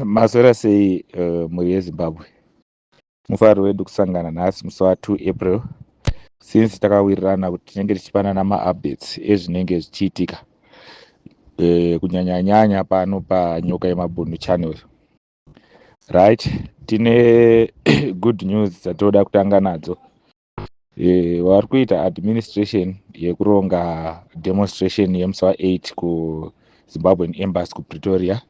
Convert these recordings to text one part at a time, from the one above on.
Maswera sei, mhuri yeZimbabwe? Mufaro wedu kusangana nhasi musi wa2 April, since takawirirana kuti tinenge tichipanana maupdates ezvinenge zvichiitika, kunyanyanyanya pano paNyoka yeMabhunu channel. Right, tine good news dzatinoda kutanga nadzo. Vari kuita administration yekuronga demonstration yemusi wa8 kuZimbabwean Embassy kuPretoria.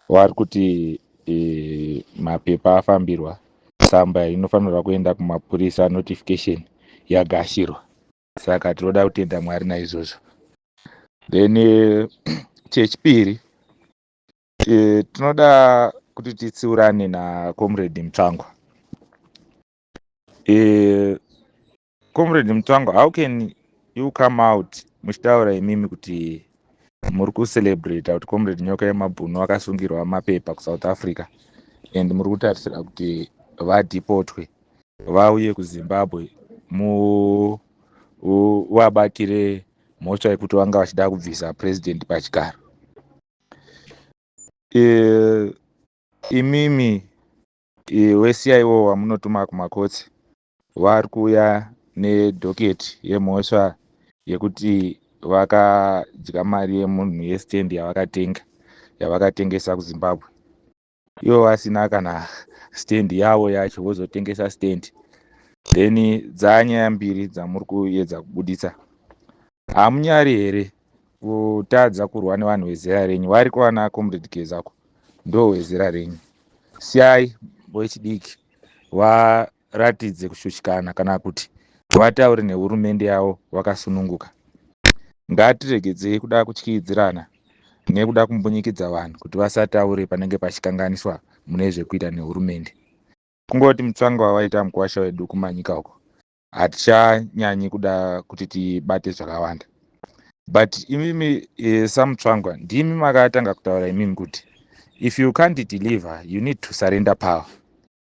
Vari kuti mapepa afambirwa, tsamba inofanirwa kuenda kumapurisa, notification yagashirwa, saka tinoda kutenda Mwari naizvozvo. Then chechipiri, tinoda kuti titsiurane nacomrade Mutsvangwa. Comrade Mutsvangwa, how can you come out muchitaura imimi kuti muri kucelebrata kuti Comrade Nyoka yeMabhunu akasungirwa mapepa kuSouth Africa, and muri kutarisira kuti vadeportwe vauye kuZimbabwe, muvabatire mhosva yekuti vanga vachida kubvisa president pachigaro? Imimi weCIO wamunotuma kumakotsi vari kuuya nedocket yemhosva yekuti vakadya mari yemunhu yestand yavakatenga, yavakatengesa kuZimbabwe, ivo vasina kana stand yavo yacho, vozotengesa stand. Then dzanyaya mbiri dzamuri kuedza kubuditsa. Hamunyari here kutadza kurwa nevanhu vezera renyu? Vari kuvana Comrade Gezako, ndo wezera renyu. Siyai wechidiki varatidze kushushikana kana kuti vataure nehurumende yavo vakasununguka. Ngatiregedzei kuda kutyidzirana nekuda kumbunyikidza vanhu kuti vasataure panenge pachikanganiswa mune zvekuita nehurumende. Kungoti Mutsvangwa waita mukwasha wedu kumanyika uko, hatichanyanyi kuda kuti tibate zvakawanda. But imimi, saMutsvangwa, ndimi makatanga kutaura imimi kuti if you can't deliver, you need to surrender power.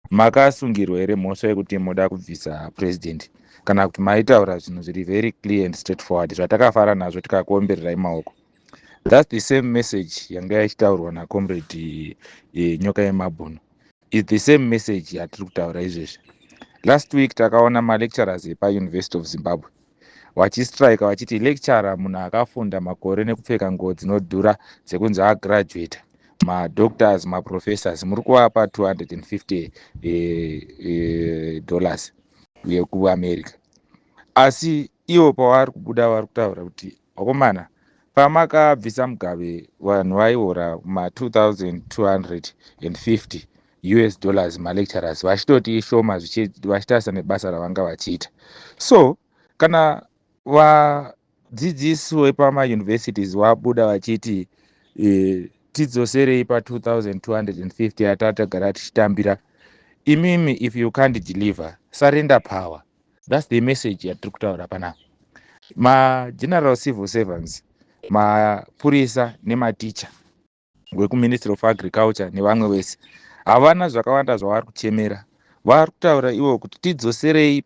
Makasungirwa here mhosva yekuti muda kubvisa president, kana kuti maitaura zvinhu zviri very clear and straightforward zvatakafara nazvo tikakuombererai maoko? That's the same message yanga ichitaurwa nacomrade Nyoka yeMabhunu, is the same message yatiri kutaura izvezvi. Last week takaona malecturers epaUniversity of Zimbabwe vachistrika, vachiti lecturer munhu akafunda makore nekupfeka nguo dzinodhura dzekunzi agraduata, madoctors, maprofessors, muri kuvapa 250 dollars yekuAmerica. Asi ivo pavari kubuda vari kutaura kuti, vakomana, pamakabvisa Mugabe vanhu vaihora ma2250 US dollars, malecturers vachitoti ishoma vachitarisa nebasa ravanga vachiita. So kana vadzidzisi vepamauniversities vabuda vachiti tidzoserei pa2250 yatatagara tichitambira, imimi, if you can't deliver, surrender power. That's the message yatiri kutaura panapa. Mageneral civil servants, mapurisa nematicha wekuMinistry of Agriculture nevamwe vese havana zvakawanda zvavari kuchemera. Vari kutaura ivo kuti tidzoserei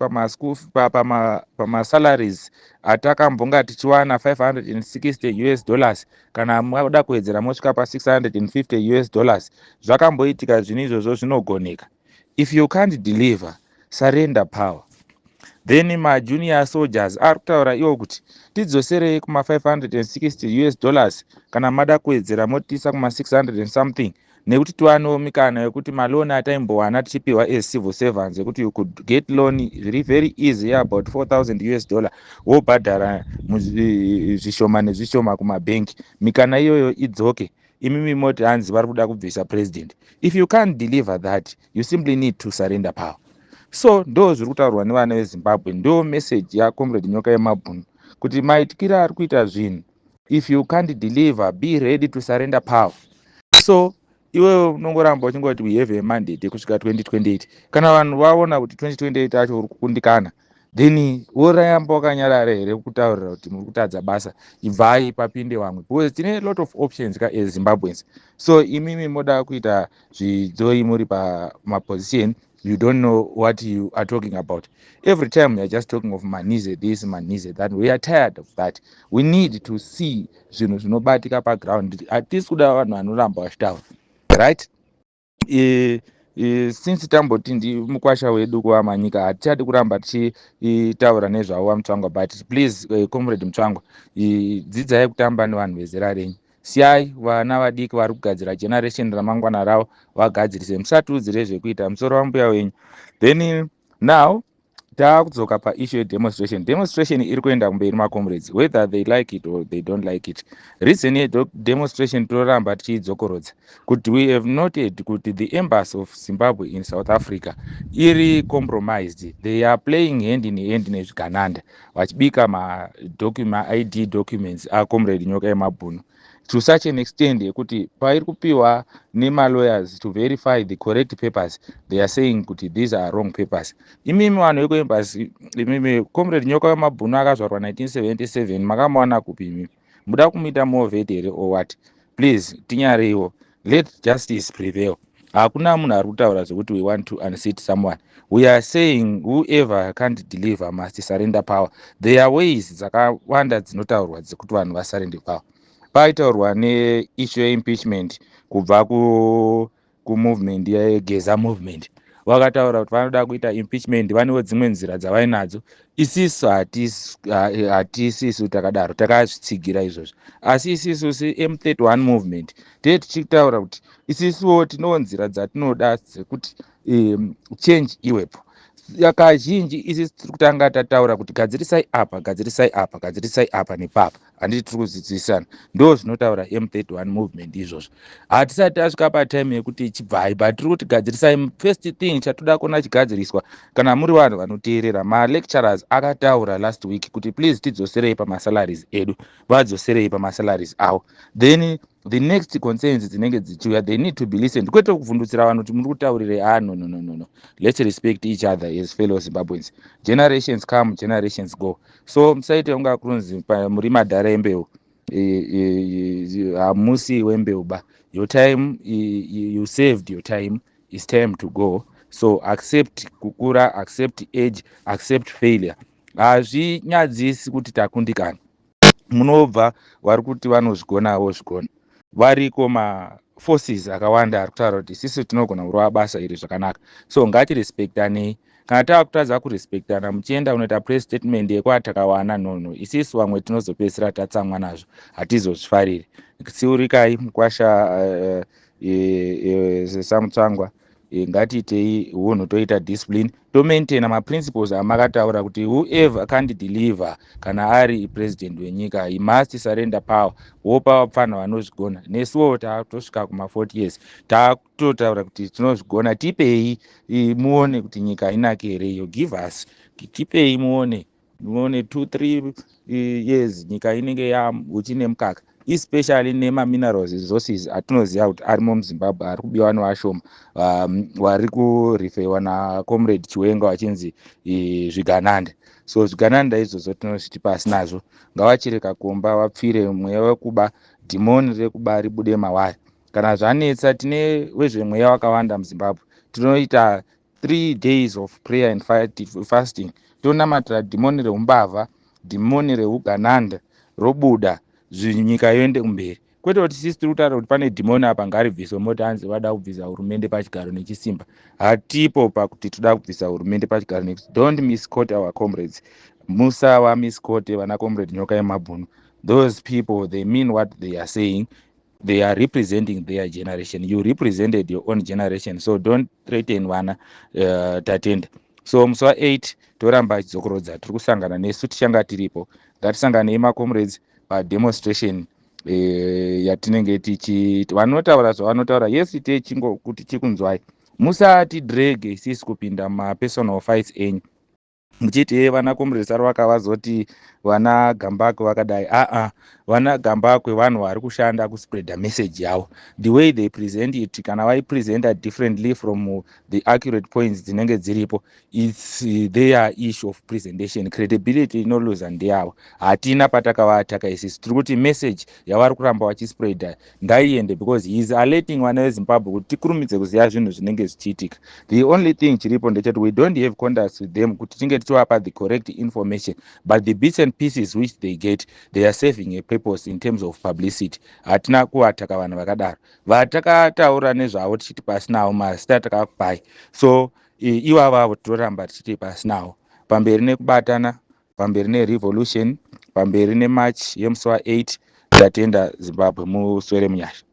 pamasalaries atakambonga tichiwana, 560 US dollars. Kana mada kuwedzera mosvika pa650 US dollars, zvakamboitika zvinhu izvozvo, zvinogoneka. If you can't deliver, surrender power. Then majunior soldiers ari kutaura iwo kuti tidzoserei kuma560 US dollars, kana mada kuwedzera motiisa kuma600 and something, nekuti tiwanewo mikana yekuti maloan ataimbowana tichipiwa as civil servants, ekuti you could get loan zviri very easy, about 4000 US dollar, wobhadhara zvishoma nezvishoma kumabhengi, mikana iyoyo idzoke. Imimi moti hanzi vari kuda kubvisa president. If you can't deliver that, you simply need to surrender power. So ndo zviri kutaurwa nevana veZimbabwe, ndo message yacomrade Nyoka yeMabhunu, kuti maitikiro ari kuita zvinhu, if you can't deliver, be ready to surrender power. So iwewe unongoramba uchingoti we have a mandate yekusvika 2028. Kana vanhu vaona kuti 2028 acho uri kukundikana, then woramba wakanyarara here kutaurira kuti muri kutadza basa, ibvai papinde vamwe? Because tine lot of options ka as Zimbabweans. So imimi moda kuita zvidzoi muri pamaposition? You don't know what you are talking about. Every time you are just talking of manize this, manize that. We are tired of that. We need to see zvinhu zvinobatika paground. Hatisi kuda vanhu vanoramba vachitaura. Right, since tamboti ndi mukwasha wedu kuvaManyika, hatichadi kuramba tichitaura nezvavo vaMutsvangwa. But please, Comrade Mutsvangwa, dzidzai kutamba nevanhu vezera renyu. Siyai vana vadiki vari kugadzira generation ramangwana ravo vagadzirise. Musatiudzire zvekuita, musoro wambuya wenyu. Then now taakudzoka paissue yedemonstration. Demonstration iri kuenda kumberi, macomrades, whether they like it or they don't like it. Reason yedemonstration toramba tichiidzokorodza kuti we have noted kuti the Embassy of Zimbabwe in South Africa iri compromised. They are playing hand in hand nezvigananda, vachibika maID documents aComrade Nyoka Yemabhunu to such an extent yekuti pairi kupiwa nemalawyers to verify the correct papers, they are saying kuti these are wrong papers. Imimi vanhu vekuembassy, imimi, Comrade Nyoka Yemabhunu akazvarwa 1977, makamuwana kupi imimi? Muda kumuita war vet here or what? Please, tinyareiwo. Let justice prevail. Hakuna munhu ari kutaura zvekuti we want to unseat someone. We are saying whoever can't deliver must surrender power. There are ways dzakawanda dzinotaurwa dzekuti vanhu vasurrender power. Paitaurwa neissue yeimpeachment kubva kumovement yeGeza Movement, vakataura kuti vanoda kuita impeachment. Vanewo dzimwe nzira dzavainadzo. Isisu hatisisu takadaro, takazvitsigira izvozvo. Asi isisu seM31 Movement tee tichitaura kuti isisuwo tinewo nzira dzatinoda dzekuti change iwepo. Kazhinji isi tiri kutanga tataura kuti gadzirisai apa, gadzirisai apa, gadzirisai apa nepapa. Handiti tiri kudzidzisana? Ndo zvinotaura M31 Movement izvozvo. Hatisati tasvika patime yekuti chibvai, but tiri kuti gadzirisai. First thing chatoda kuona chigadziriswa, kana muri vanhu vanoteerera, malecturers akataura last week kuti please tidzoserei pamasalaries edu, vadzoserei pamasalaries avo. Then the next concerns dzinenge dzichiuya, they need to be listened, kwete kuvhundutsira vanhu kuti muri kutaurirei. Ah, no, no, no, no, no. Let's respect each other as fellow Zimbabweans. Generations come, generations go. So musaite kunga kunzi muri madhara embeu. Hamusi wembeu ba. Your time, you saved your time. It's time to go. So accept kukura, accept age, accept failure. Hazvinyadzisi kuti takundikana. Munobva vari kuti vanozvigonawo zvigona. Variko maforces akawanda ari kutaura kuti isisu tinogona kurova basa iri zvakanaka. So ngatirespektanei. Kana tava kutadza kurespektana, muchienda kunoita press statement yekwatakawana, nono isisu vamwe tinozopedzisira tatsamwa nazvo, hatizozvifariri. Tsiurikai mukwasha saMutsvangwa. Ngatiitei unhu, toita discipline, tomaintaina maprinciples amakataura kuti whoever can't deliver kana ari president wenyika, he must surrender power, wopa vapfana vanozvigona. Nesuwo tatosvika kuma40 years, takutotaura kuti tinozvigona. Tipei muone kuti nyika inake here iyo. Give us, tipei muone, muone 2 3 years nyika inenge yauchi nemukaka, especially nemaminerals resources atinoziva kuti arimo muZimbabwe, ari kubiwa nevashoma vari kurifewa naComrade Chiwenga vachinzi zvigananda. So zvigananda izvozvo tinozviti pasi nazvo. Ngavachireka komba, vapfire mweya wekuba, dhimoni rekuba ribude mawari. Kana zvanetsa, tine wezvemweya wakawanda muZimbabwe. Tinoita 3 days of prayer and fasting, tonamatira dhimoni reumbavha, dhimoni reugananda robuda, nyika yoende kumberi. Kwete kuti sisi tiri kutaura kuti pane dhimoni apa, ngaribviswe, moti hanzi vada kubvisa hurumende pachigaro nechisimba. Hatipo pakuti toda kubvisa hurumende pachigaro. Don't misquote our comrades. Musava misquote vana Comrade Nyoka Yemabhunu. Those people, they mean what they are saying. They are representing their generation. You represented your own generation, so don't threaten vana. Tatenda. So musi wa8 toramba achidzokorodza, tiri kusangana nesu, tichanga tiripo. Ngatisanganei, macomrades, pademonstration yatinenge tichi. Vanotaura zvavanotaura, yes, kuti chikunzwai. Musati drag isisi kupinda mumapersonal fights enyu muchiti ye vana Comrade Sarwaka vazoti vana Gambakwe vakadai. Aa, vana Gambakwe vanhu vari kushanda kuspreada message yavo the way they present it. Kana vaipresenta differently from the accurate points dzinenge dziripo, it's their issue of presentation. Credibility inoluza ndeyavo. Hatina patakavaataka isisi. Tiri kuti message yavari kuramba vachispreada ngaiende, because he is alerting vana veZimbabwe kuti tikurumidze kuziva zvinhu zvinenge zvichiitika. The only thing chiripo ndechekuti we don't have contacts with them kuti tinge. tovapa the correct information, but the bits and pieces which they get, they are serving a purpose in terms of publicity. Hatina kuvataka vanhu vakadaro vatakataura nezvavo tichiti pasinawo mazita takakupai. So ivavavo tinoramba tichiti pasinawo. Pamberi nekubatana, pamberi nerevolution, pamberi nemarch yemusi wa8. Tatenda. Zimbabwe, muswere munyasha.